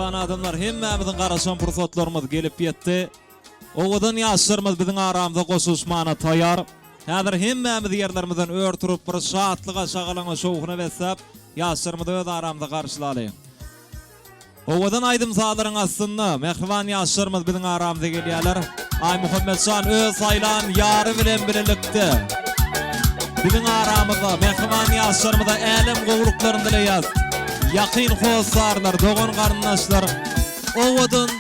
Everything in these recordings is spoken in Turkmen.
Mähriban adamlar, hemmämiziň garaşan pursatlarymyz gelip ýetdi. Owadan ýaşlarymyz biziň aramyza goşulyşmana taýar. Häzir hemmämiz ýerlerimizden ör turup, bir şatlyga, şagalaňa, şowhuna besläp, ýaşlarymyzy öz aramyzda garşylalyň. Owadan aýdym-sazlaryň astynda mähriban ýaşlarymyz biziň aramyza gelýärler. Aýmuhammetjan öz saýlan ýary bilen bilelikde biziň aramyzda mähriban ýaşlarymyza älem gowulyklaryny dileýäs. Ýakyn hossarlar, dogan-garyndaşlar owadan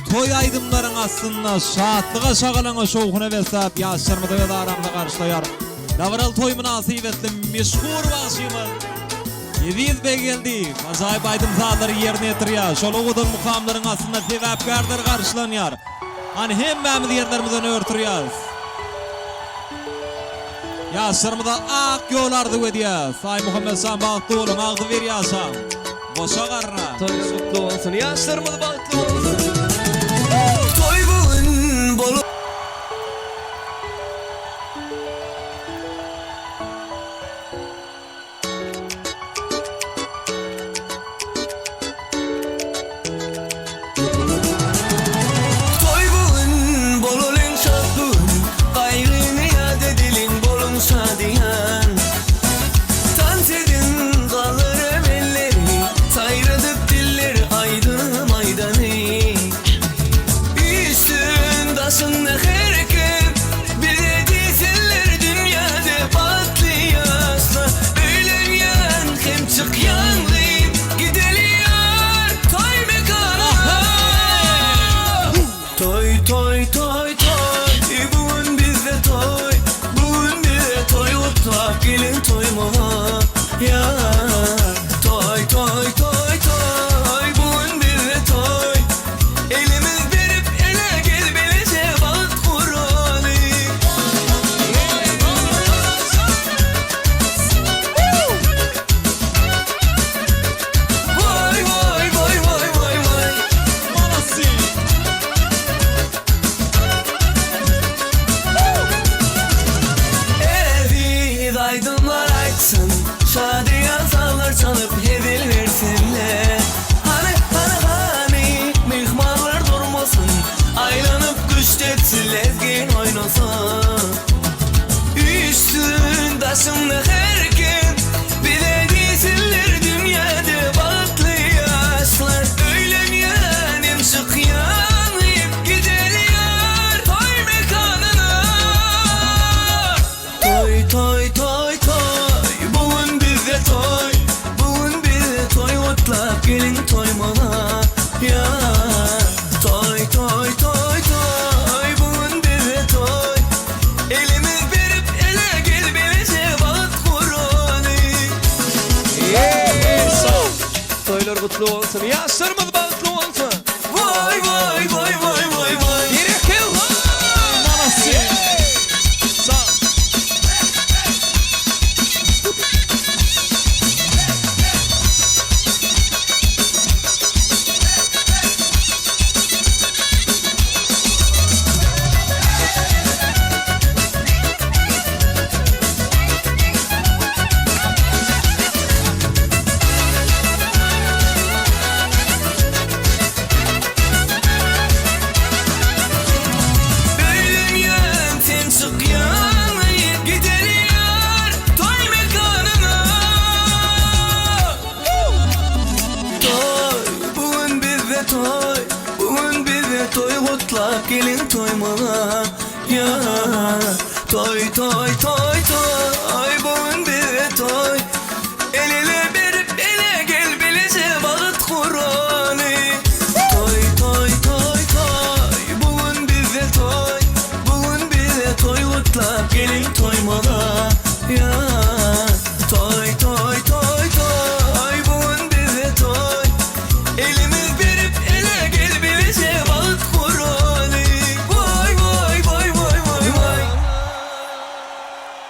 toý aýdymlaryň astynda şatlyga, şagalaňa, şowhuna besläp ýaşlarymyzy öz aramyzda garşylaýar. Dabaraly toý mynasybetli meşhur bagşymyz Eziz Beggeldiýew ajaýyp aýdym-sazlary ýerine ýetirýär. Şol owadan mukamlaryň astynda sebäpkärler garşylanýar. Hany hemmämiz ýerlerimizden ör turýarys. Ýaşlarymyza ak ýol arzuw edýäs. Aýmuhammet jan bagtly boluň, agzybir ýaşaň. Goşa garra. Toýuňyz gutly bolsun. Ýaşlarymyz bagtly bolsun. Toý bu gün bolup. Toý bu gün, bolalyň şat bu gün, Gaýgyny ýat edeliň, boluň şadyýan. Tans ediň, galdyryp elleri, Saýradyp dilleri aýdym aýdany. Üýşsün daşyňda her kim, Bize diýsinler dünýäde bagtly ýaşlar. Öýlenýän hem çykýan gyz, Gideli ýar toý mekanyna. Toý toý toý toý, bu gün bizde toý, Bu gün bize toý gutlap geliň toýumyza ýar. Toý toý toý toý, bu gün bizde toý, Elimiz berip ele gel bileje bagt guraly. Waý waý waý waý waý waý. Eziz aýdymlar aýtsyn, şadyýan sazlar çalyp hezil bersinler. Hany, hany, hany, myhmanlar durmasyn, Aýlanyp küşt etsin, lezgin oýnasyn. Üýşsün daşyňda her kim, Bize diýsinler dünýäde bagtly ýaşlar. Öýlenýän hem çykýan diýip gideli ýar toý mekanyna. Toý toý toý toý bu gün bizde toý bu gün bizde toý gutlap geliň toýmaga ýar toý toý toý toý bu gün bizde toý elimiz berip ele gel bileje bagt guraly. Toýlar gutly bolsun ýaşlarymyz bagtly bolsun. Waý waý waý waý waý waý. Berekella. Malasy. Sag. Öýlenýän sen çykýaň Gideli ýar toý mekanyna Toý bu gün bizde toý Bu gün bizde toý gutlap geliň toýmaga ýar Toý toý toý toý bu gün bizde toý El ele berip ele gel bileje bagt guraly Toý toý toý toý bu gün bizde toý Bu gün bizde toý gutlap geliň toýmaga ýar Toý toý toý toý bu gün bizde toý Elimiz berip ele gel bileje bagt guraly Waý waý waý waý waý waý.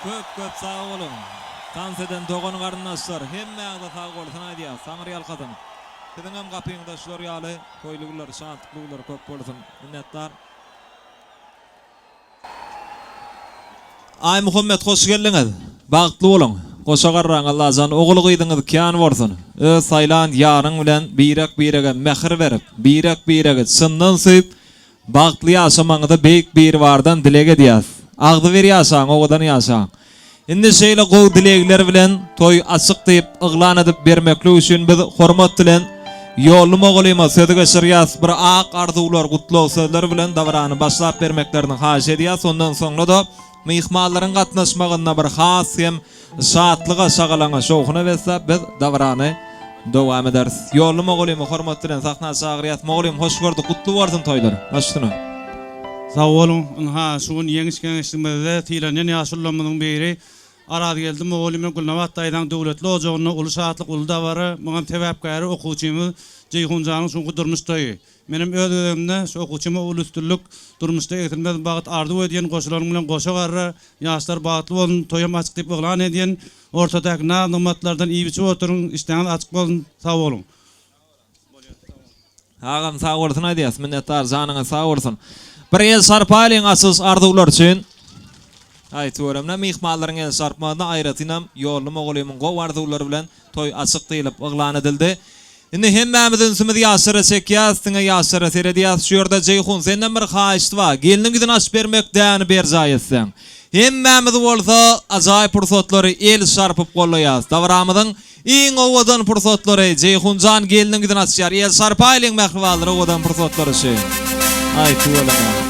Köp köp sag boluň. Tans eden dogan garyndaşlar hemmäňize sag bolsun aýdýas Taňry ýalkasyn. Siziňem gapyňyzda şular ýaly toýly günler şatlykly günler köp bolsun. Minnetdar. Aýmuhammet hoş geldiňiz. Bagtly boluň. Goşa garraň Allajan ogul gyzyňyz kän bolsun. Öz saýlan ýaryň bilen birek-birege mähir berip, birek-biregi çyndan söýüp, bagtly ýaşamagyňyzy Beýik Biribardan dileg edýäs. Agzybir ýaşaň, owadan ýaşaň. Indi şeýle gowy dilegler bilen toý açyk diýip yglan edip bermeklik üçin biz hormat bilen Ýolly mogalyma sözi geçirýäs. Bir ak arzuwlar, gutlag sözleri bilen dabarany başlap bermeklerini haýyş edýäs. Ondan soňra-da myhmanlaryň gatnaşmagynda bir has hem Şatlyga, şagalaňa, şowhuna besläp biz dabarany dowam ederis. Ýolly mogalymy hormat bilen sahna çagyrýas. Mogalym hoş gördük, gutly bolsun toýlar. Baş üstüne. Sag boluň. Ynha, şu gün Ýeňiş geňeşligimizde sylanýan ýaşulularymyzyň biri Arazgeldi mugallym bilen Gülnabat daýzaň döwletli ojagynda uly şatlyk, uly dabara. Muňam sebäpkäri okuwçymyz Jeýhunjanyň şu günki durmuş toýy. Menem öz gezegimde şu okuwçyma uly üstünlik, durmuşda egsilmez bagt arzuw edýän, goşularyň bilen goşa garra, ýaşlar bagtly bolsun, toýam açyk diýip yglan edýän. Ortadaky naz-nygmatlardan iýip-içip oturyň, işdäňiz açyk bolsun, sag boluň. Agam sag bolsun aýdýas minnetdar janyňyz sag bolsun. Bir el şarpaýlyň açylyş arzuwlar üçin. Aý tüwelemle myhmanlaryň el şarpmagyna aýratynam Ýolly mugallymyň gowy arzuwlary bilen toý açyk diýlip yglan edildi. Indi hemmämiz ünsümizi ýaşlara çekýäs, diňe ýaşlara seredýäs. Şu ýerde Jeýhun senden bir haýyşt bar, gelniň ýüzüni açyp bermek däni berjaý etseň. Hemmämiz bolsa ajaýyp pursatlary el şarpyp gollaýas. Dabaramyzyň iň owadan pursatlary Jeýhunjan gelniň ýüzüni açýar. El şarpaýlyň mähribanlar owadan pursatlar üçin. Aý tüweleme.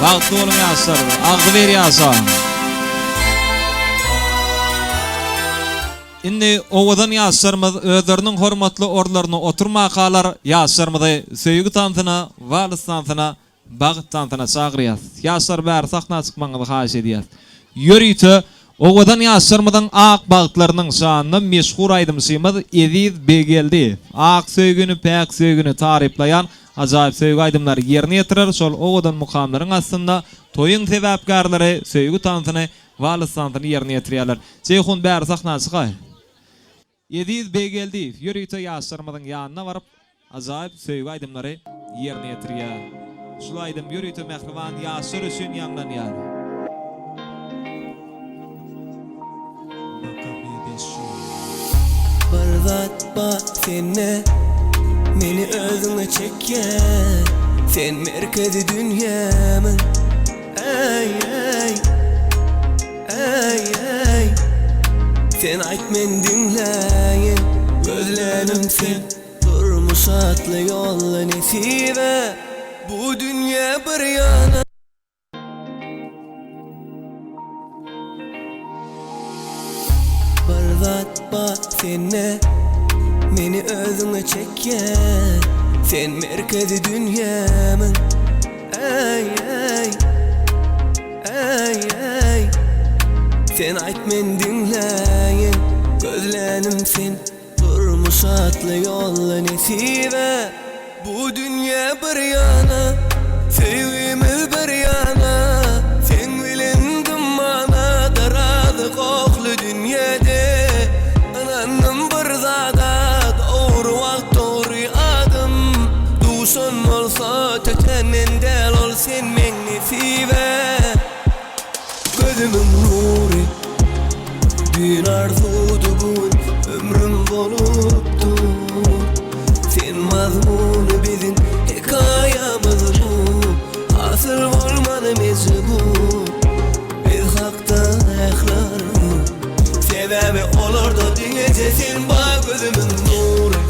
Bagtly boluň ýaşlar, agzybir ýaşaň. Indi owadan ýaşlarymyz özleriniň hormatly orunlarynda oturmakalar ýaşlarymyzy söýgi tansyna, wals tansyna, bagt tansyna çagyrýas. Ýaşlar bäri sahna çykmagyňyzy haýyş edýäs. Ýörite owadan ýaşlarymyzyň ak bagtlarynyň şanyna meşhur aýdymçymyz Eziz Beggeldiýew ak söýgini, päk söýgini taryplaýan ajaýyp söýgi aýdymlary ýerine ýetirer. Şol owadan mukamlaryň astynda toýuň sebäpkärleri söýgi tansyny Wals tansyny ýerine ýetirýärler. Jeýhun bäri sahna çykaý. Eziz Beggeldiýew ýörite ýaşlarymyzyň ýanyna baryp, ajaýyp söýgi aýdymlary ýerine ýetirýär. Şul aýdym ýörite mähriban ýaşlar üçin ýaňlanýar. Bir zat bar sende Meni özüňe çekýän Sen merkezi dünýämiň Äý äý Äý äý Sen aýt men diňläýin Gözlänim sen Durmuş atly ýolda nesibe Bu dünýä bir ýana. Bir zat bar sende Meni özüňe çekýän Sen merkezi dünýämiň Äý äý Äý äý Sen aýt men diňläýin Gözlänim sen Durmuş atly ýolda nesibe Bu dünýä bir ýana Söýgimiz bir ýana Seň bilen dymmana Darazy gohly dünýede Ynandym bir zada Dogry wagt dogry adym Duşan bolsa tötän men däl ol sen meň nesibe Gözümiň nury Düýn arzuwdy bu gün ömrüm bolup dur Sen mazmuny biziň hekaýamyz bu Hasyl bolmany mejbur Biz hakda ähli arzuw Sebäbi olarda diňeje sen bar gözümiň nury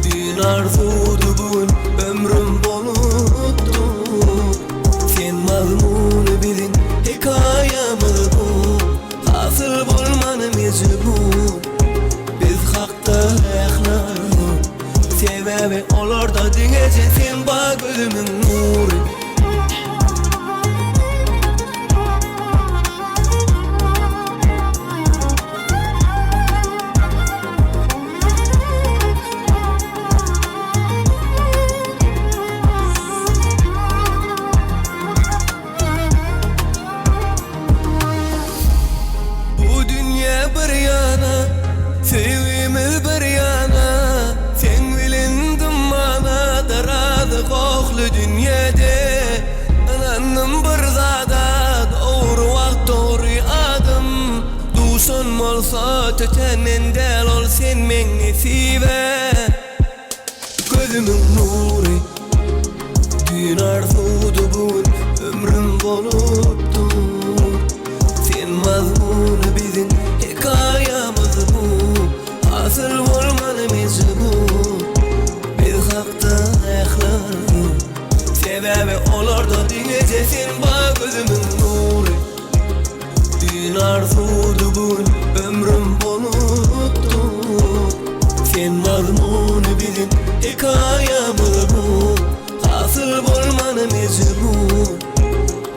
Düýn arzuwdy bu gün ömrüm bolup dur Sen mazmuny biziň hekaýamyz bu Hasyl bolmany mejbur Biz hakda ähli arzuw Sebäbi olarda diňeje sen bar gözümiň nury. Bu dünýä bir ýana, söýgimiz bir ýana, Seň bilen dymmana darazy gohly dünýede. Oňa tötän men däl ol sen meň nesibe Gözümiň nury Düýn arzuwdy bu gün ömrüm bolup dur Sen mazmuny biziň hekaýamyz bu Hasyl bolmaly mejbur Biz hakda ähli arzuw Sebäbi olarda diňeje sen bar gözümiň nury Düýn arzuwdy bu gün ömrüm bolup dur Sen mazmuny biziň hekaýamyz bu Hasyl bolmana mejbur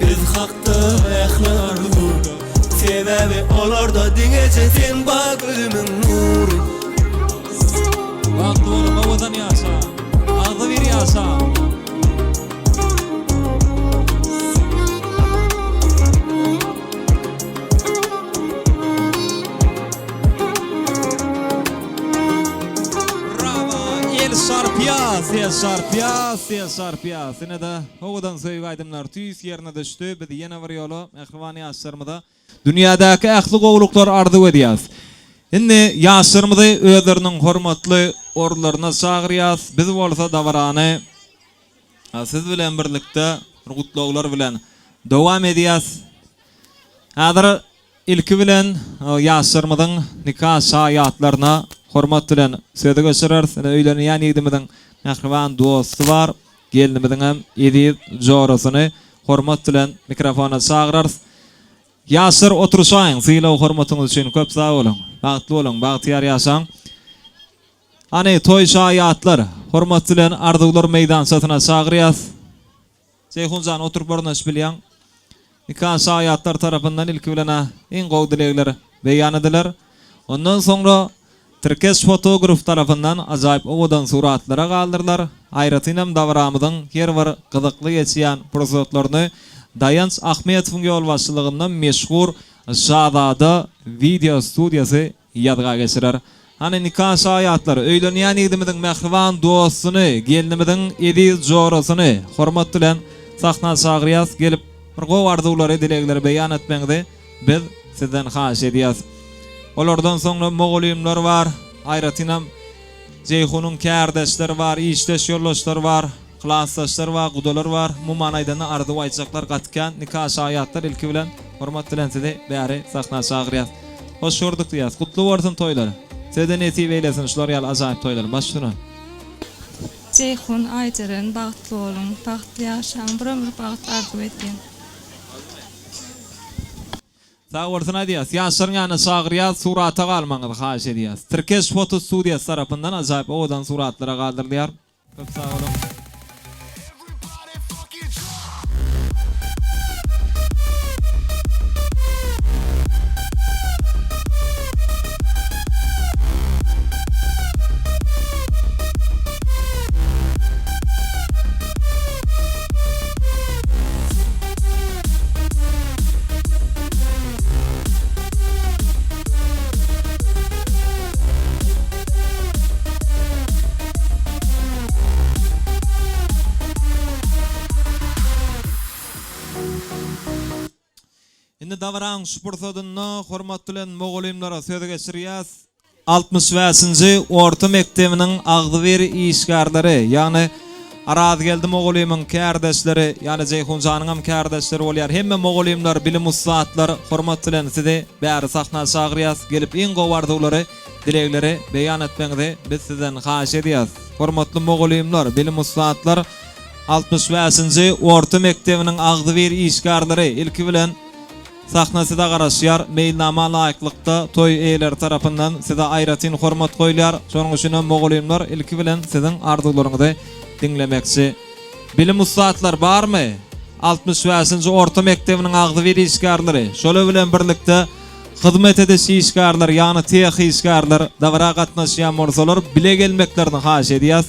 Biz hakda ähli arzuw Sebäbi olarda diňeje sen bar gözümiň nury. Bagtly boluň owadan ýaşaň. Agzybir ýaşaň. Bravo! El şarpýas, el şarpýas, el şarpýas. Ine-de, owadan söýgi aýdymlar tüýs ýerine düşdi. Biz ýene bir ýola mähriban ýaşlarymyza dünýädäki ähli gowulyklary arzuw edýäs. Indi ýaşlarymyzy özleriniň hormatly orunlaryna çagyrýas. Biz bolsa dabarany Siz bilen birlikde gutlaglar bilen dowam edýäs. Häzir ilki bilen ýaşlarymyzyň nika şaýatlaryna hormat bilen sözi geçireris. Ine öýlenýän ýigdimiziň mähriban dosty bar. Gelnimiziň hem eziz jorasyny hormat bilen mikrofona çagyrarys. Ýaşlar oturyşaýyň, sylag-hormatyňyz üçin köp sag boluň. Bagtly boluň, bagtyýar ýaşaň. Hany, toý şaýatlar, hormat bilen Arzuwlar meýdançasyna çagyrýas. Jeýhun jan, oturyp ornaşyp bilýäň. Nika şaýatlar tarapyndan ilki bilen-ä iň gowy dilegler beýan ediler. Ondan soňra Tirkeş fotograf tarapyndan ajaýyp owadan suratlara galdyrylar. Aýratynam dabaramyzyň her bir gyzykly geçýän pursatlaryny Daýanç Ahmetowyň ýolbaşçylygynda meşhur Şazada wideo studiýasy ýazga geçirer. Hany nika şaýatlary, öýlenýän ýigdimiziň mähriban dostuny, gelnimiziň eziz jorasyny hormat bilen sahna çagyrýas, gelip bir gowy arzuwlary, dilegleri beýan etmegiňizi biz sizden haýyş edýäs. Olardan soňra mugallymlar bar, aýratynam Jeýhunyň kärdeşleri bar, işdeş ýoldaşlary bar. Klasdaşlar bar, gudalar bar. Umuman aýdanda arzuw aýtjaklar gaty kän. Nika şaýatlar ilki bilen hormat bilen sizi bäri sahna çagyrýas. Hoş gördük diýýäs. Gutly bolsun toýlar. Size-de nesip eýlesin şular ýaly ajaýyp toýlar. Baş üstüne. Jeýhun Aýjeren bagtly boluň bagtly ýaşaň bir ömür bagt arzuw edýän. Sag bolsun aýdýas. Ýaşlaryň ýanyna çagyrýas surata galmagyňyzy haýyş edýäs. Tirkeş foto studiýasy tarapyndan ajaýyp owadan suratlara galdyrylýar. Köp sag boluň. Indi dabaraň şu pursadynda hormat bilen mugallymlara söz geçirýäs. 65-nji orta mekdebiniň agzybir işgärleri, ýagny Arazgeldi mugallymyň kärdeşleri, ýagny Jeýhunjanyň hem kärdeşleri bolýar. Hemme mugallymlar, bilim ussatlar hormat bilen sizi bäri sahna çagyrýas. Gelip iň gowy arzuwlary Dilegleri beýan etmegiňizi biz sizden haýyş edýäs. Hormatly mugallymlar, bilim ussatlar, 65-nji orta mekdebiniň agzybir işgärleri, ilki bilen sahna size garaşýar. Meýilnama laýyklykda toý eýeleri tarapyndan size aýratyn hormat goýulýar. Şonuň üçin hem mugallymlar ilki bilen siziň arzuwlaryňyzy diňlemekçi. Bilim ussatlar barmy? 65-nji orta mekdebiniň agzybir işgärleri, şolar bilen birlikde Hyzmat ediş işgärler, ýagny teh işgärler dabara gatnaşýan bolsalar, bile gelmeklerini haýyş edýäs.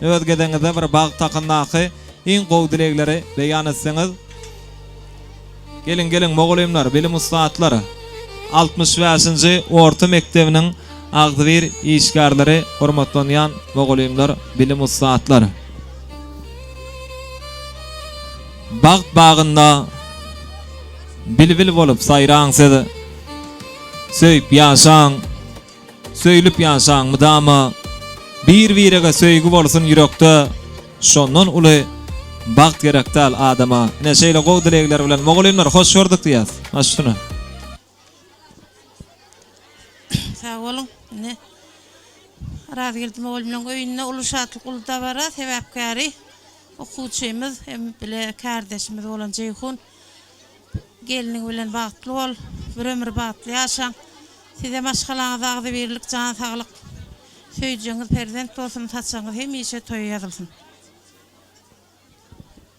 Öz gezegiňizde bir bagt hakyndaky iň gowy dilegleri beýan etseňiz. Geliň, geliň, mugallymlar, bilim ussatlar, 65-nji orta mekdebiniň agzybir işgärleri, hormatlanýan mugallymlar, bilim ussatlar. Bagt bagynda. Bilbil bolup saýraň siz. Söýüp ýaşaň, söýlüp ýaşaň mydama. Bir-birege söýgi bolsun ýürekde, şondan uly bagt gerek däl adama. Ine şeýle gowy dilegler bilen mugallymlar hoş gördük diýýäs. Baş üstüne. Sag boluň. Ine Arazgeldi mugallymlaryň öýünde uly şatlyk, uly dabara sebäpkäri okuwçymyz hem bile kärdeşimiz bolan Jeýhun. Gelniň bilen bagtly bol, bir ömür bagtly ýaşaň. Size maşgalaňyza agzybirlik, jan saglyk, söýjegiňiz perzent bolsun, saçagyňyz hemişe toýa ýazylsyn.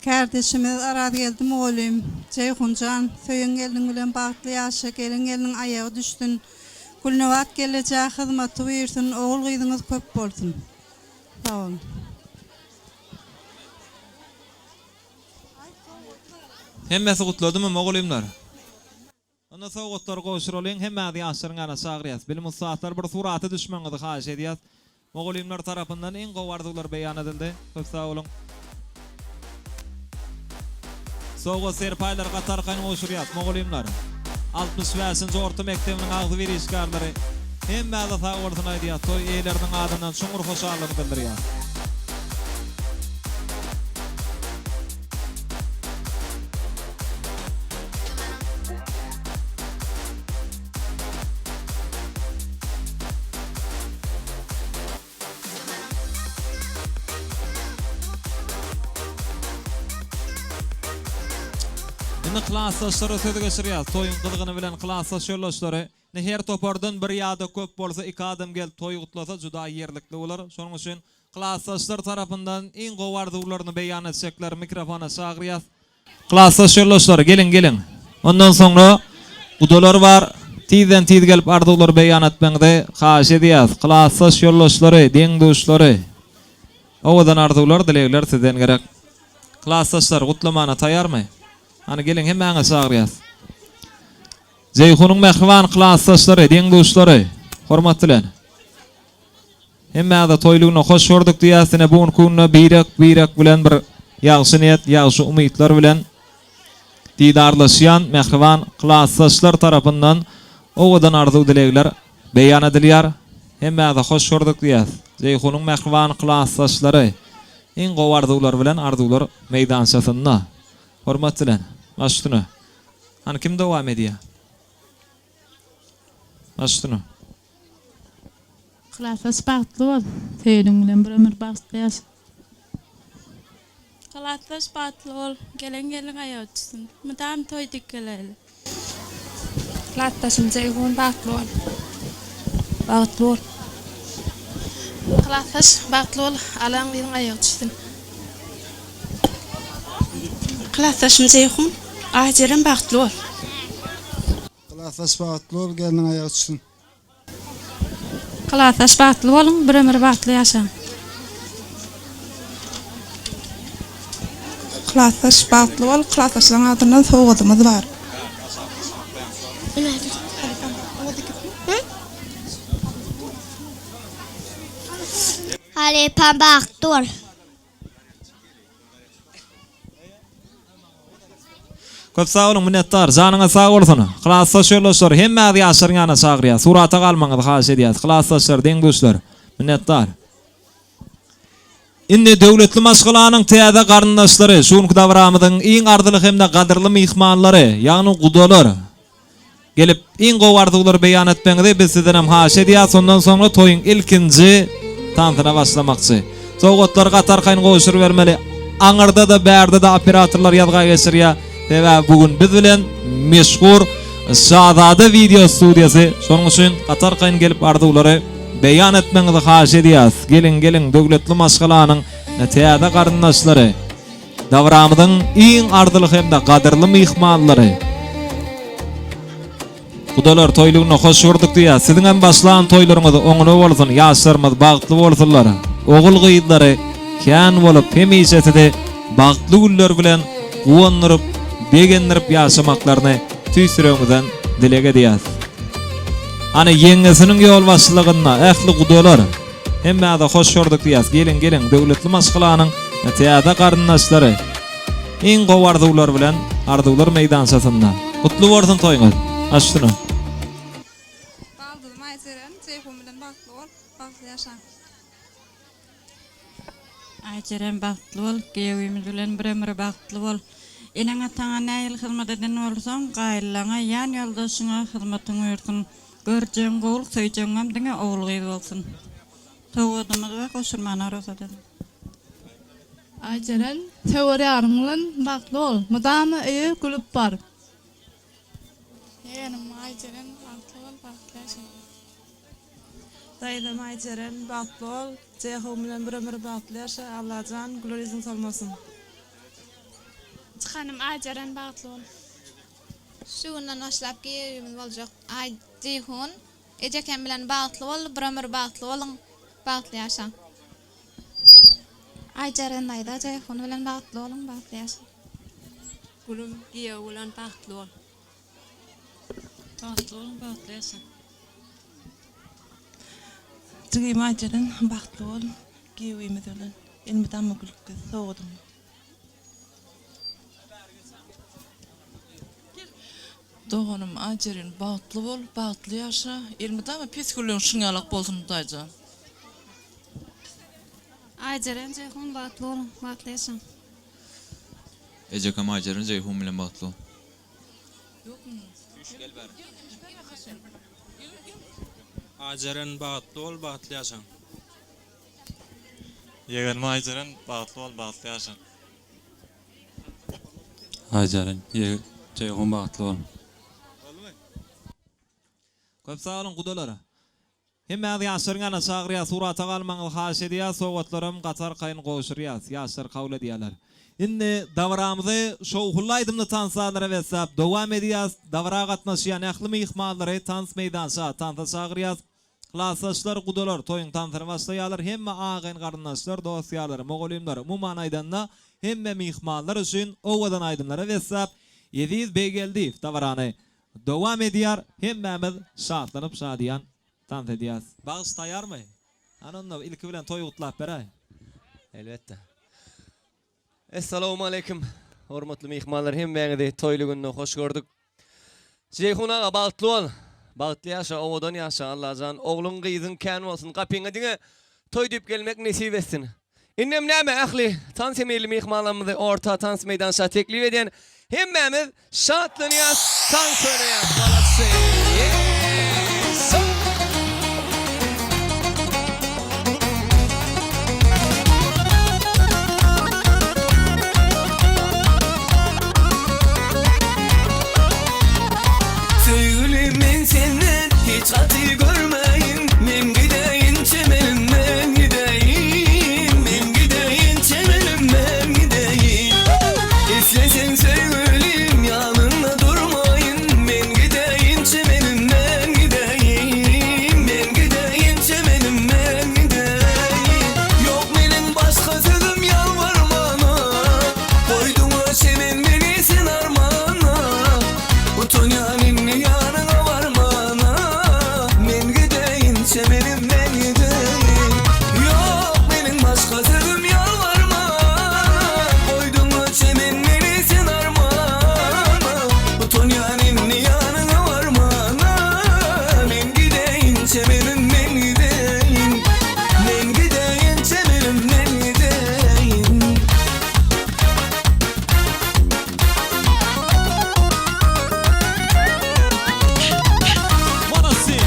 Kärdeşimiz Arazgeldi mugallym, Jeýhunjan, söýen gelniň bilen bagtly ýaşa, gelen gelniň aýagy düşsün, Gülnabat gelejä hyzmaty buýursyn, ogul-gyzyňyz köp bolsun. Sag boluň. Hemmesi gutladymy mugallymlar? Onda sowgatlary gowşuralyň, hemmäňizi ýaşlaryň ýanyna çagyrýas. Bilim ussatlary bir surata düşmegiňizi haýyş edýäs. Mugallymlar tarapyndan iň gowy arzuwlar beýan edildi. Köp sag boluň. Sowgat serpaýlary gaty arkaýyn gowşurýas, mugallymlar. 65-nji orta mekdebiniň agzybir işgärleri hemmäňize sag bolsun aýdýas, toý eýeleriniň adyndan çuňňur hoşallygyny bildirýäs. Indi klasdaşlara söz geçirýäs. Toýuň gyzgyny bilen klasdaş ýoldaşlary. Indi her topardan bir ýa-da köp bolsa iki adam gelip toýy gutlasa juda ýerlikli bolar. Şonuň üçin Klasdaşlar tarapyndan iň gowy arzuwlaryny beýan etjekleri mikrofona çagyrýas. Klasdaş ýoldaşlar, geliň, geliň. Ondan soňra gudalar bar. Tizden tiz gelip arzuwlary beýan etmegiňizi haýyş edýäs. Klasdaş ýoldaşlary, deň-duşlary. Owadan arzuwlar, dilegler sizden gerek. Klasdaşlar, gutlamana taýýarmy? Hany geliň, hemmäňizi çagyrýas. Jeýhunyň mähriban klasdaşlary, deň-duşlary, hormat bilen. Hemmäňize toýly güne hoş gördük diýýäs ine bu günki günde birek birek bilen bir ýagşy niýet ýagşy umytlar bilen didarlaşýan mähriban klasdaşlar tarapyndan owadan arzuw dilegler beýan edilýär hemmäňize hoş gördük diýýäs Jeýhunyň mähriban klasdaşlary iň gowy arzuwlar bilen arzuwlar meýdançasynda hormat bilen baş üstüne hany kim dowam edýär baş üstüne. Klasdaş bagtly bol. Söýeniň bilen bir ömür bagtly ýaşa. Klasdaş bagtly bol. Gelen gelin aýagy düşsün. Mydam toý dik geleli. Klasdaşym Jeýhun bagtly bol. Bagtly bol. Klasdaş bagtly bol. Alan gyzyň aýagy düşsün. Klasdaşym Jeýhun, Aýjeren bagtly bol. Klasdaş bagtly bol, gelniň aýagy düşsün. Klasdaş bagtly boluň bir ömür bagtly ýaşaň. Klasdaş bagtly bol klasdaşlaň adyndan sowgadymyz bar. Halypam bagtly bol. Köp sag boluň minnetdar. Janyňyz sag bolsun. Klasdaş ýoldaşlar hemmäňizi ýaşlaryň ýanyna çagyrýas. Surata galmagyňyzy haýyş edýäs. Klasdaşlar, deň-duşlar. Minnetdar. Indi döwletli maşgalanyň täze garyndaşlary, şu günki dabaramyzyň iň arzyly hem-de gadyrly myhmanlary, ýagny gudalar. Gelip, iň gowy arzuwlary beýan etmegiňizi biz sizdenem haýyş edýäs, ondan soňra toýuň ilkinji tansyna başlamakçy. Sowgatlary gaty arkaýyn gowşurybermeli. Aňyrda-da, bärde-de operatorlar ýazga geçirýär. Sebäbi bu gün biz bilen meşhur Şazada wideo studiýasy. Şonuň üçin gaty arkaýyn gelip arzuwlary beýan etmegiňizi haýyş edýäs. Geliň, geliň, döwletli maşgalanyň täze garyndaşlary. Dabaramyzyň iň arzyly hem-de gadyrly myhmanlary. Gudalar toýlugyna hoş gördük diýýäs. Siziň hem başlan toýlaryňyz oňuna bolsun, ýaşlarymyz bagtly bolsunlar. Ogul-gyzlary kän bolup, hemişe sizi bagtly günler bilen guwandyryp, begendirip ýaşamaklaryny tüýs ýüregimizden dileg edýäs. Hany ýeňňesiniň ýolbaşçylygynda ähli gudalar. Hemmäňize hoş gördük diýýäs. Geliň, geliň, döwletli maşgalanyň täze garyndaşlary. Iň gowy arzuwlar bilen Arzuwlar meýdançasynda. Gutly bolsun toýuňyz. Baş üstüne. Jeýhun bilen bagtly bol, bagtly ýaşaň. Aýjeren bagtly bol, giýewimiz bilen bir ömür bagtly bol. Eneň-ataňa nähili hyzmat eden bolsaň, gaýynlaňa, ýan ýoldaşyňa hyzmatyň buýursyn. Görjegiň gowulyk, söýjegiňem diňe ogul-gyz bolsun. Sowgadymyz bar, goşulmana rugsat ediň. Aýjeren, söwer ýaryň bilen bagtly bol, mydama öýe gülüp bar. Ýegenim Aýjeren bagtly bol, bagtly ýaşa. Daýzam Aýjeren bagtly bol, Jeýhun bilen bir ömür bagtly ýaşa, Allajan güler ýüzüň solmasyn. Çykanym Aýjeren bagtly bol. Şu günden başlap giýewimiz boljak Aý Jeýhun ejekem bilen bagtly bol bir ömür bagtly boluň bagtly ýaşaň. Aýjeren daýza Jeýhun bilen bagtly boluň bagtly ýaşaň. Gülüm giýew bilen bagtly bol. Bagtly boluň bagtly ýaşaň. Jigim Aýjeren bagtly bol giýewimiz bilen elmydama gülüp gez sowgadyň. Doganym Aýjeren bagtly bol bagtly ýaşa elmydama pes gülleň şuň ýalak bolsun Hudaýjan. Aýjeren Jeýhun bagtly boluň bagtly ýaşaň. Ejekam Aýjeren Jeýhun bilen bagtly bol. Aýjeren bagtly bol bagtly ýaşaň. Ýegenim Aýjeren bagtly bol bagtly ýaşa. Aýjeren Jeýhun bagtly bol. Köp sag boluň gudalar. Hemmäňizi ýaşlaryň ýanyna çagyrýas surata galmagyňyzy haýyş edýäs sowgatlaram gaty arkaýyn gowşurýas ýaşlar kabul edýäler. Indi dabaramyzy şowhunly aýdymly tanslarlara besläp dowam edýäs dabara gatnaşýan ähli myhmanlary tans meýdança tansa çagyrýas Klasdaşlar gudalar toýuň tansyny başlaýarlar hemme agaýyn garyndaşlar dost ýarlar mugallymlar umuman aýdanda hemme myhmanlar üçin owadan aýdymlara besläp Eziz Beýgeldiýew dabarany dowam edýär hemmämiz şatlanyp şadyýan tans edýäs. Bagş taýarmy? Hany onda ilki bilen toýy gutlap beräý. Elbetde. Essalawmaleýkim hormatly myhmanlar hemmäňizi toýly günde hoş gördük. Jeýhun aga bagtly bol. Bagtly ýaşa owadan ýaşa Allajan ogluň gyzyň kän bolsun gapyňa diňe toý diýip gelmek nesip etsin. Indem näme ähli tans emirli myhmanlarymyzy orta tans meýdança teklip edýän hemmämiz şatlanýas tans oýnaýas maladsy. Söýgülim men senden hiç gaty görmäýin Men gideýin çemenim men gideýin Men gideýin çemenim men gideýin Isleseň söýgülim ýanyňda durmaýyn Men gideýin çemenim men gideýin Men gideýin çemenim men gideýin Ýok meniň başga sözüm ýalbarmana Goýduňa çemen meni sen armana Utanýan indi ýanyňa barmana Men gideýin çemenim men gideýin Ýok meniň başga sözüm ýalbarmana Goýduňa çemen meni sen armana Utanýan indi ýanyňa barmana Men gideýin çemenim men gideýin Men gideýin çemenim men gideýin. Manasy.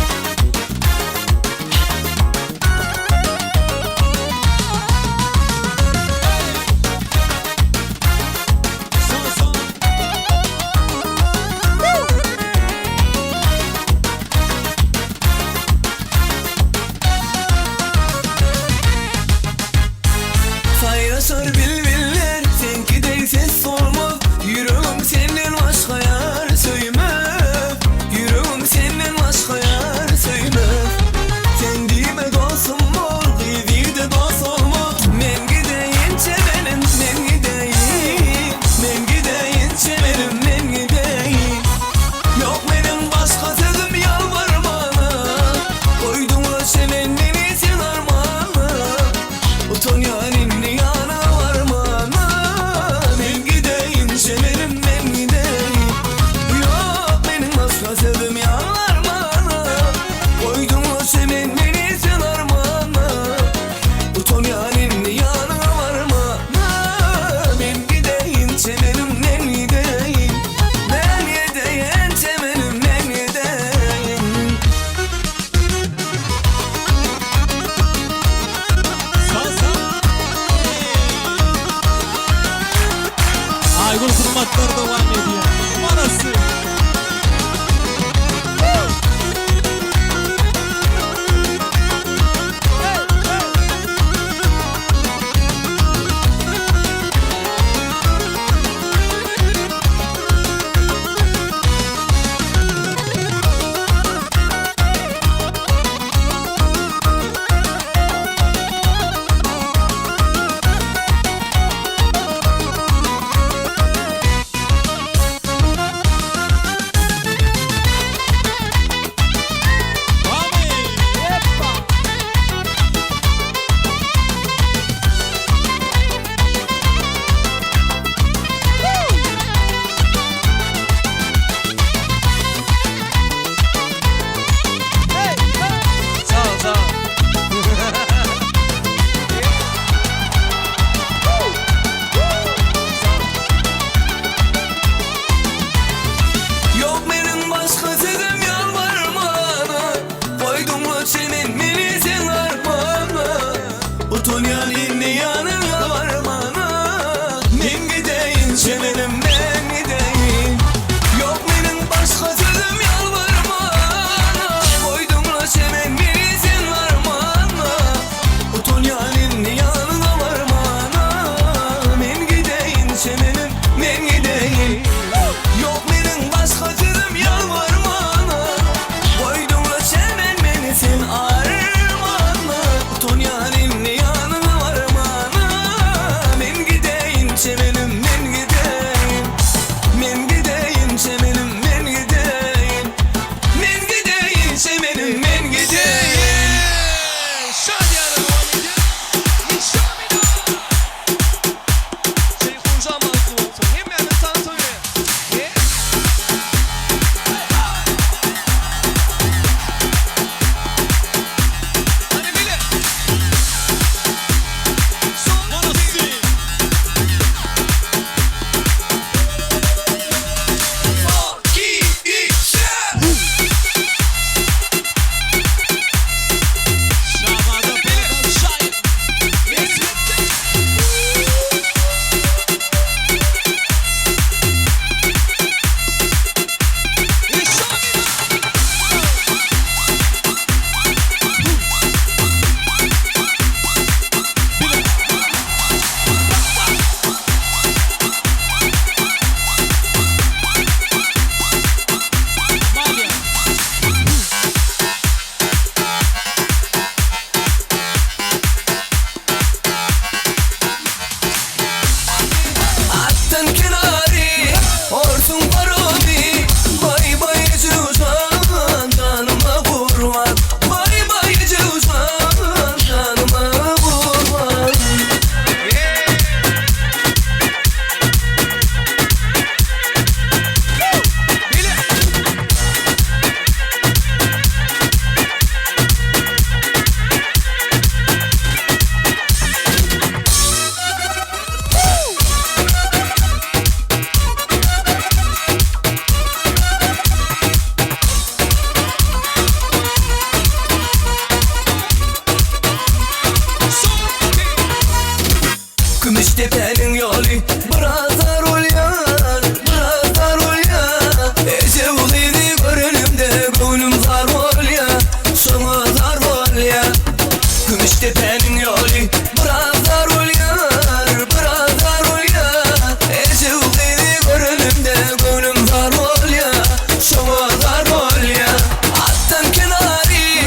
Kümüş depäniň ýoly Biraz dar bolýar, biraz dar bolýar Ejew gyzy görenimde göwnüm zar bolýar Şoňa zar bolýar Atdan kenary,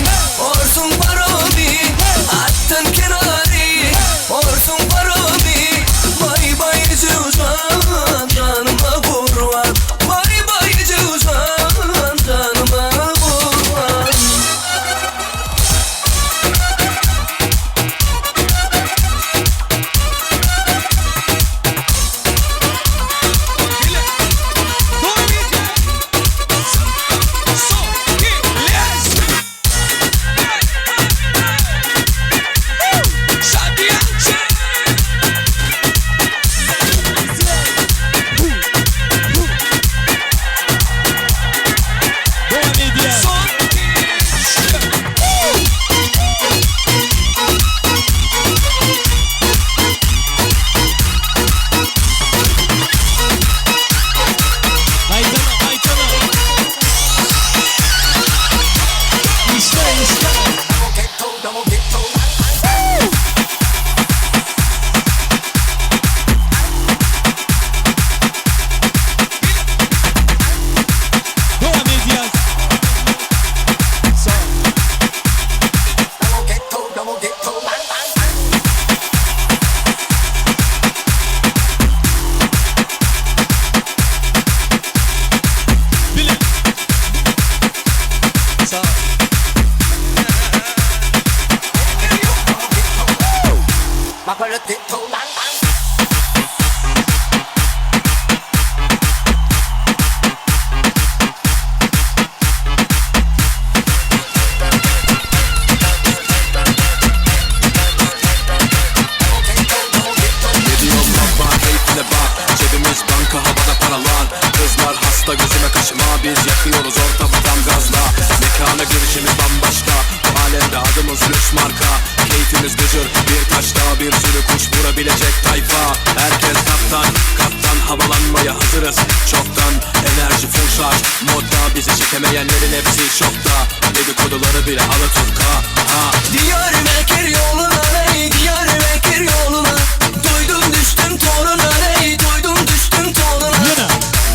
orsuň paromy Atdan kenary, orsuň paromy Baý baý Ejew jan, janyma gurban Baý baý Ejew jan, janyma gurban. Dowam edýäs. Gidiyorum baba keyfine bak Cebimiz banka havada paralar Kızlar hasta gözüme kaşıma Biz yakıyoruz ortamı tam gazla Mekana girişimiz bambaşka Bu alemde adımız lüks marka Keyfimiz gıcır bir taşta Bir sürü kuş vurabilecek tayfa Herkes kaptan kaptan havalanmaya hazırız Çoktan enerji full şarj Modda bizi çekemeyenlerin hepsi şokta Dedikoduları bile Alaturka ha Diyarbakır yoluna ey Diyarbakır yoluna Doydum düştüm toruna ey Doydum düştüm toruna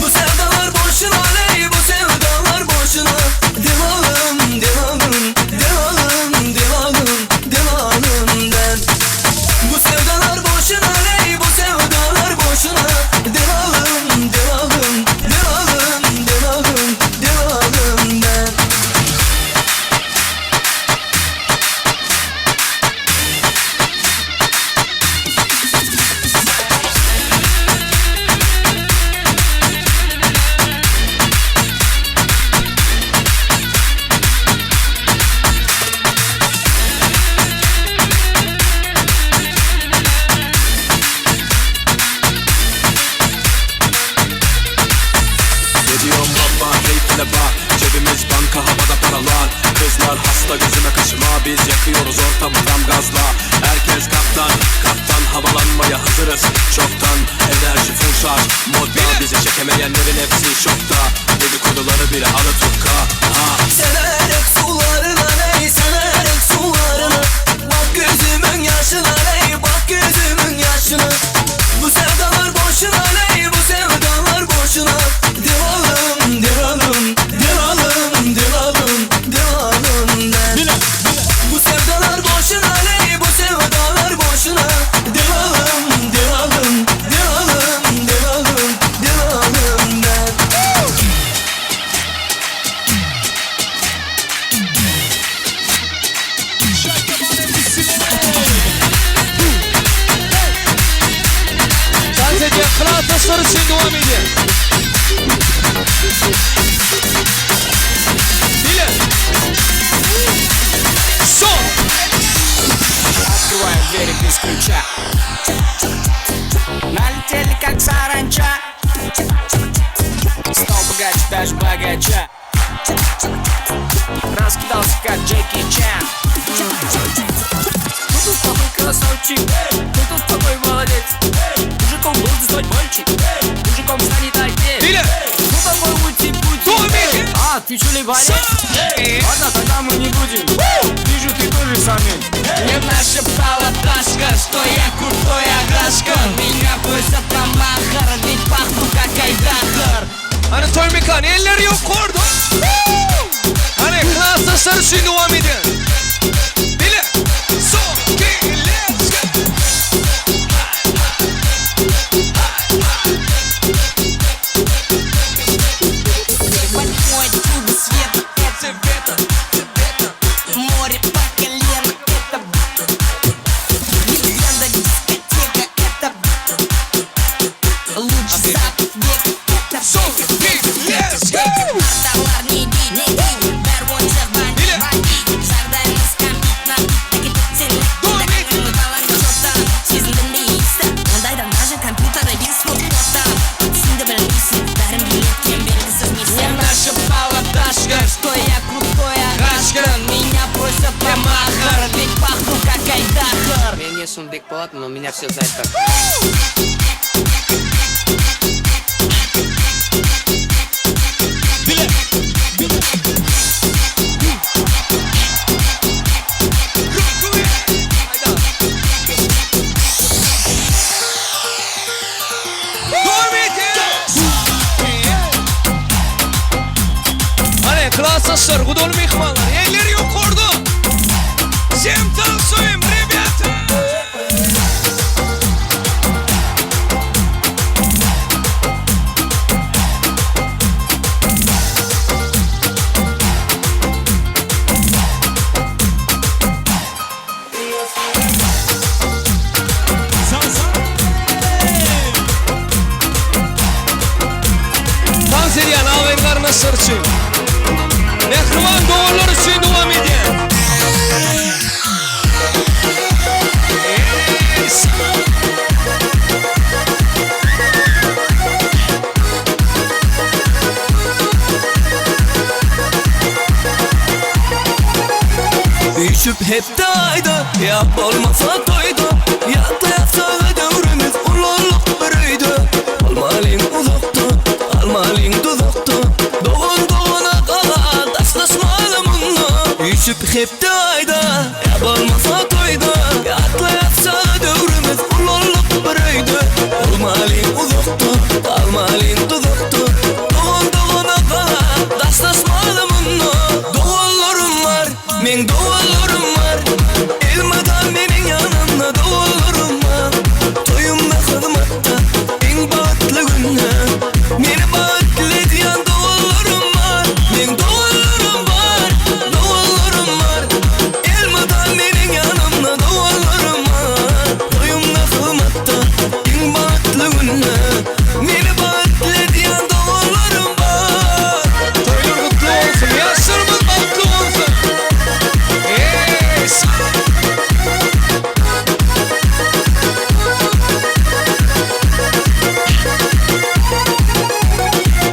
Bu sevdalar boşuna ey Bu sevdalar boşuna Delalım delalım delalım delalım delalım ben Bu sevdalar boşuna ey Bu sevdalar boşuna Delalım delalım delalım delalım delalım ben Gidiyorum baba keyfine bak Cebimiz banka havada paralar Kızlar hasta gözüme kaşıma Biz yakıyoruz ortamı tam gazla Herkes kaptan kaptan havalanmaya hazırız Çoktan enerji full şarj Modda bizi çekemeyenlerin hepsi şokta Dedikoduları bile Alaturka ha Severek sularına ey severek sularına Bak gözümün yaşına ey bak gözümün yaşına Bu sevdalar boşuna ey bu sevdalar boşuna Delalım delalım delalım delalım delalım ben Bu sevdalar boşuna ey bu sevdalar boşuna Delalım delalım delalım delalım delalım ben Dans edýär, klasdaşlar üçin dowam edýär. Bile. Son. Открываем двери без ключа Налетели как саранча Стал богаче даже богача Раскидался как Джеки Чан Ну тут такой красавчик, ну тут такой молодец Мужиком должен стать мальчик, мужиком станет отец Bile. Ну такой ути-пути А, ты что ли болец? Ладно, тогда мы не будем Вижу, ты тоже самец Нет, Ceysun Bekpolat, но меня все знают как. Bile! Bile! Hany, klasdaşlar, gudaly myhmanlar, elleri ýokarda! Sem tansuýem, rebýata! Tans edýän agyn garyndaşlar üçin. Mähriban doganlar üçin dowam edýän. Üýşüp hepde aýda ýa bolmasa toýda Ýatlaýaksaga döwrümiz ulallyk bir öýde Bolmalyň uzakda, galmalyň duzakda Dogan dogana gala daşlaşmaly munda Üýşüp hepde aýda ýa bolmasa toýda Ýatlaýaksaga döwrümiz ulallyk bir öýde Bolmalyň uzakda, galmalyň duzakda Dogan dogana gala daşlaşmaly munda Doganlarym bar Meň doganlarym bar Elmydam meniň ýanymda doganlarym bar Toýumda hyzmatda iň bagtly günde Meni bagtly edýän doganlarym bar Meň doganlarym bar Doganlarym bar Elmydam meniň ýanymda doganlarym bar Toýumda hyzmatda iň bagtly günde Meni bagtly edýän doganlarym bar. Toýlar gutly bolsun, ýaşlarymyz bagtly bolsun. Eý!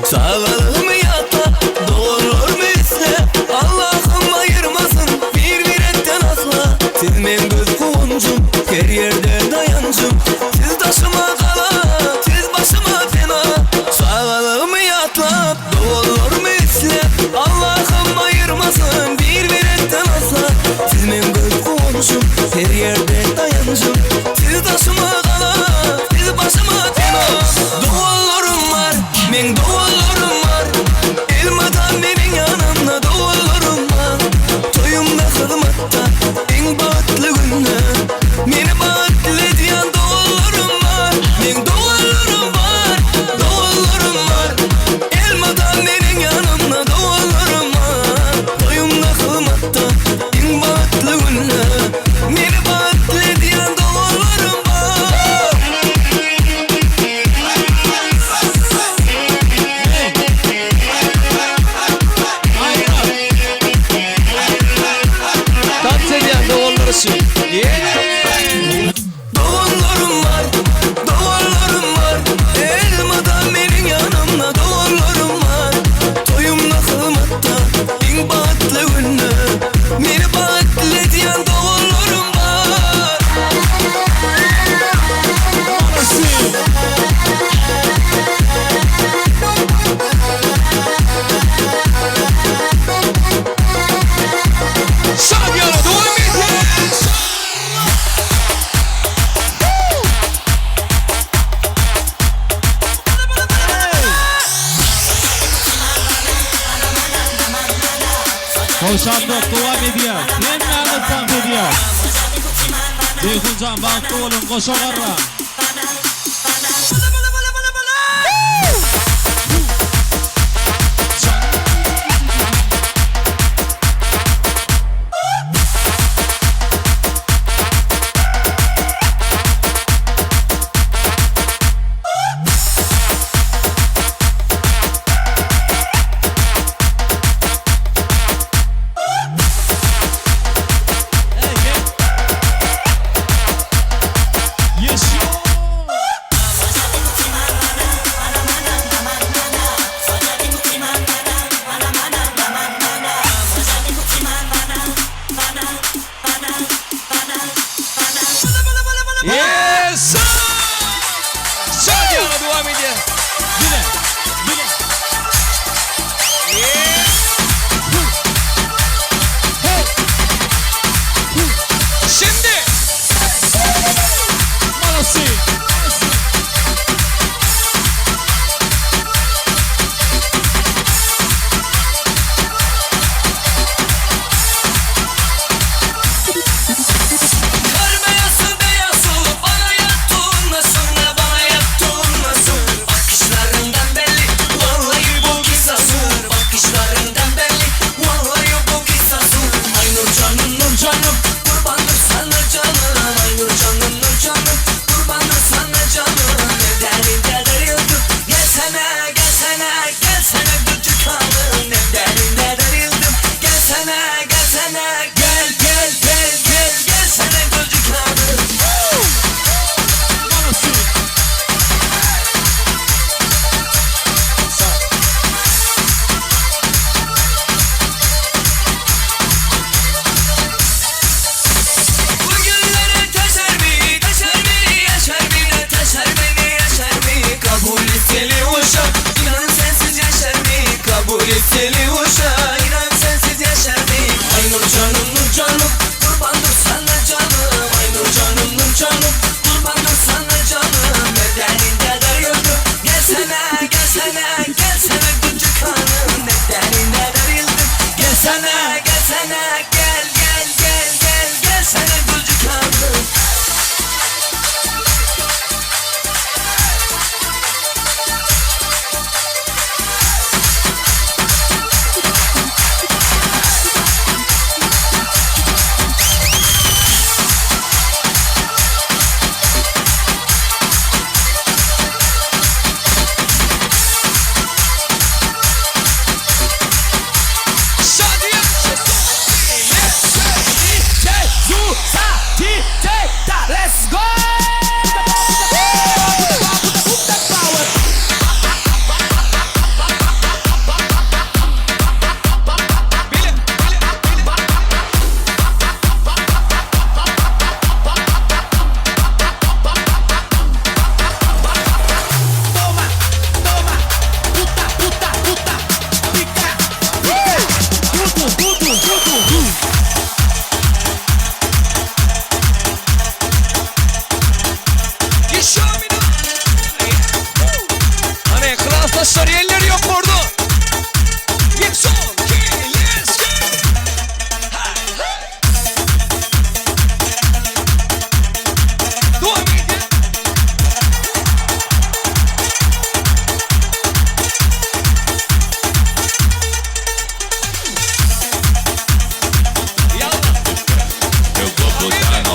Çagalygymy ýatlap, doganlarymy isläp, Allahym aýyrmasyn bir-birekden asla. Siz meň göz guwanjym, her ýerde daýanjym, Siz daşyma gala, siz başyma pena. Çagalygymy ýatlap, doganlarymy isläp, Allahym aýyrmasyn bir-birekden asla. Siz meň göz guwanjym, her ýerde daýanjym, Siz daşyma gala, siz başyma pena. Doganlarym bar, meň doganlarym bar, Elmydam meniň ýanymda doganlarym bar. Toýumda hyzmatda, iň bagtly günde, Meni bagtly edýän doganlarym bar. Meň doganlarym bar, doganlarym bar, Elmydam meniň ýanymda doganlarym bar. Toýumda hyzmatda, iň bagtly günde, Meni bagtly edýän doganlarym bar. Tans edýän doganlar üçin. Ýeee! Doganlarym bar, doganlarym bar, Elmydam meniň ýanymda doganlarym bar. Toýumda hyzmatda, iň bagtly günde, Meni bagtly edýän doganlarym bar. Şadyýana dowam edýär. Towşanlyk dowam edýär. Hemmäňiz tans edýär. Jeýhunjan bagtly boluň goşa garraň. Ýeşil.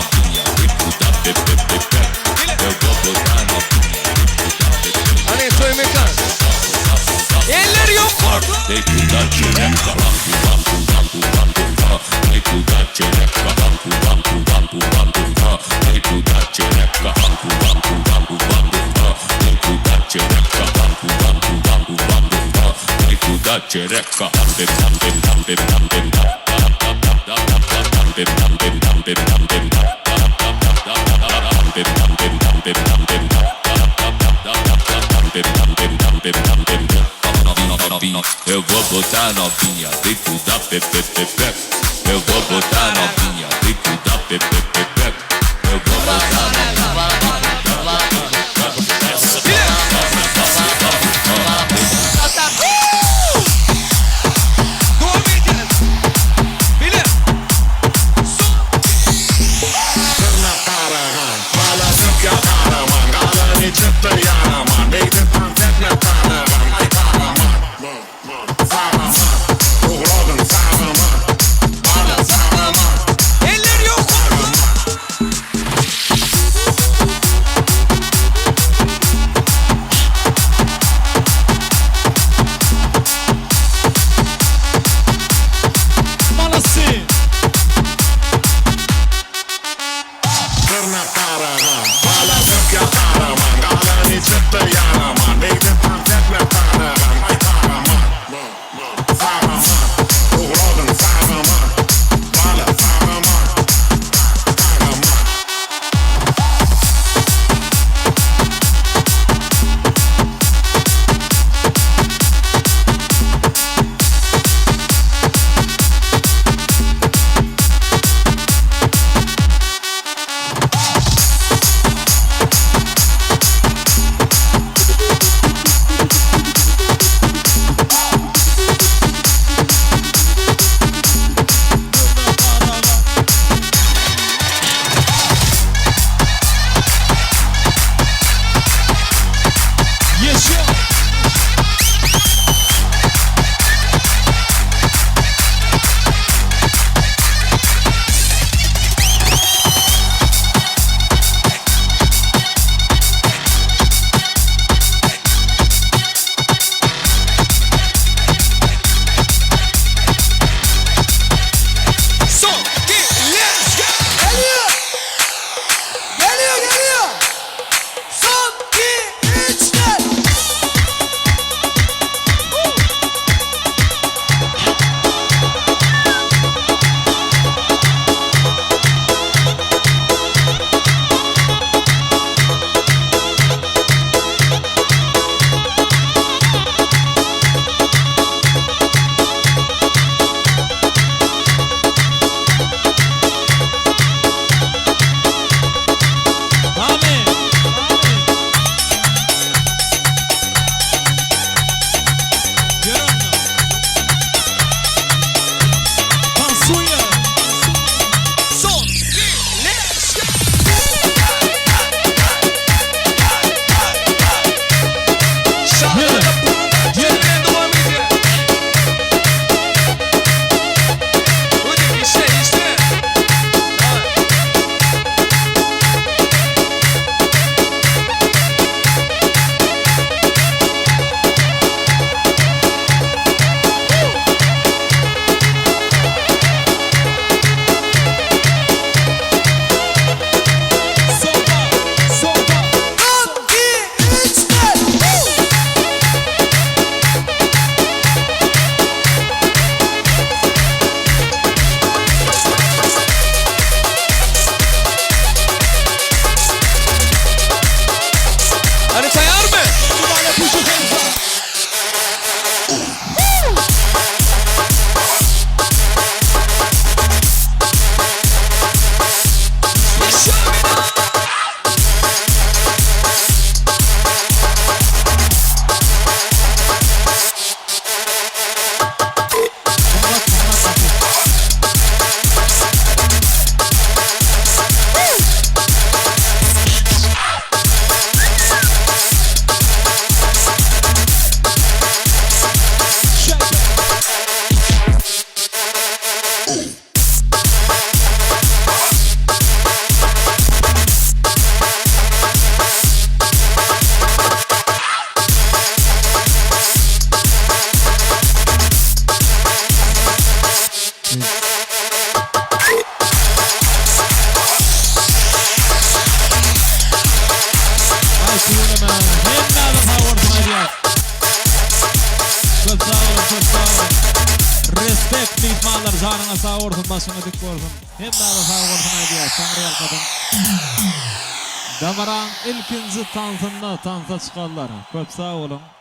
novinha dentro da PPPP. Eu vou botar novinha dentro da PPP. Hany toý mekan. Eller ýokarda. Dentro da tchereca, dentro da tchereca, dentro da tchereca, dentro da tchereca, dentro da tchereca. Eu vou botar novinha dentro da PPPP. Eu vou botar novinha dentro da PPPP. Eu vou botar Eller ýokarda. Janyňa sag bolsun, başyňa dik bolsun. Hemmäňize sag bolsun aýdýas, Taňryýalkasyn. Dabaraň ilkinji tansynda tansa çykanlar, köp sag boluň.